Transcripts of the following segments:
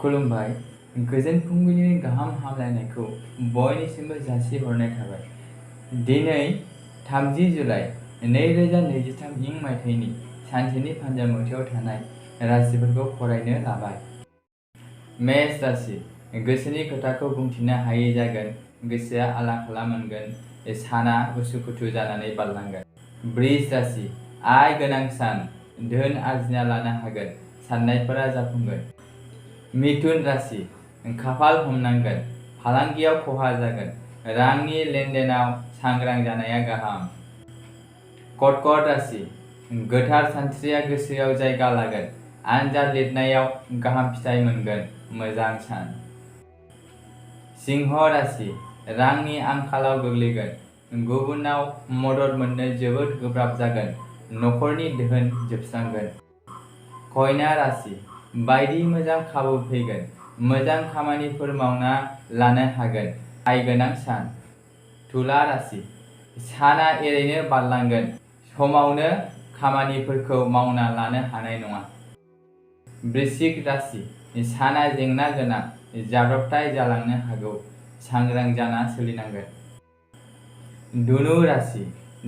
खुलुमबाय। गोजोन फुंबिलिनि गाहाम हामलायनायखौ बयनिसिमबो जासिहरनाय थाबाय। दिनै 30 जुलाइ 2023 इं मायथाइनि सानसेनि फान्जामुथियाव थानाय राशिफोरखौ फरायनो लाबाय। मेष राशि। गोसोनि खोथाखौ बुंथिनो हायै जागोन। गोसोआ आला खाला मोनगोन। साना उसुखुथु जानानै बारलांगोन। वृष राशि। आय गोनां सान। धोन आरजिना लानो हागोन। साननायफोरा जाफुंगोन। मिथुन राशि। खाफाल हमनांगोन। फालांगियाव खहा जागोन। रांनि लेनदेनाव सांग्रां जानाया गाहाम। कर्कट राशि। गोथार सानस्रिया गोसोआव जायगा लागोन। आनजाद लिरनायाव गाहाम फिथाइ मोनगोन। मोजां सान। सिंह राशि। रांनि आंखालाव गोग्लैगोन। गुबुनाव मदद मोननो जोबोद गोब्राब जागोन। नखरनि दोहोन जोबस्रांगोन। कन्या राशि। बायदि मोजां खाबु फैगोन। मोजां खामानिफोर मावना लानो हागोन। आय गोनां सान। तुला राशि। साना एरैनो बारलांगोन। समावनो खामानिफोरखौ मावना लानो हानाय नङा। वृश्चिक राशि। साना जेंना गोनां। जाब्रबथाय जालांनो हागौ। सांग्रां जाना सोलिनांगोन। धनु राशि।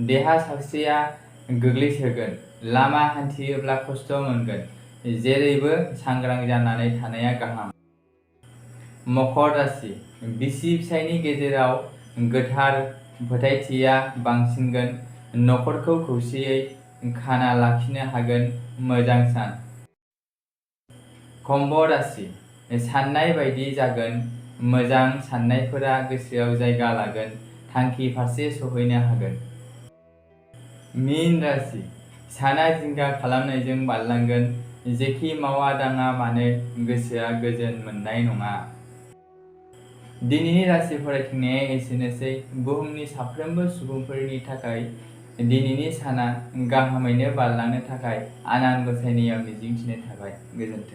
देहा सावस्रिया गोग्लैसोगोन। लामा हान्थियोब्ला खस्थ' मोनगोन। जेरैबो सांग्रां जानानै थानाया गाहाम। मकर राशि। बिसि फिसायनि गेजेराव गोथार फोथायथिया बांसिनगोन। नखरखौ खौसेयै खाना लाखिनो हागोन। मोजां सान। कुम्भ राशि। साननाय बायदि जागोन। मोजां साननायफोरा गोसोआव जायगा लागोन। थांखि फारसे सौहैनो हागोन। मीन राशि। साना जिंगा खालामनायजों बारलांगोन। जेखि मावा दाङा मानो गोसोआ गोजोन मोननाय नङा। दिनैनि राशि फरायथिंनाया एसेनोसै। बुहुमनि साफ्रोमबो सुबुंफोरनि थाखाय दिनैनि साना गाहामैनो बारलांनो थाखाय आनान गसाइनियाव मिजिंथिनाय थाबाय। गोजोन्थों।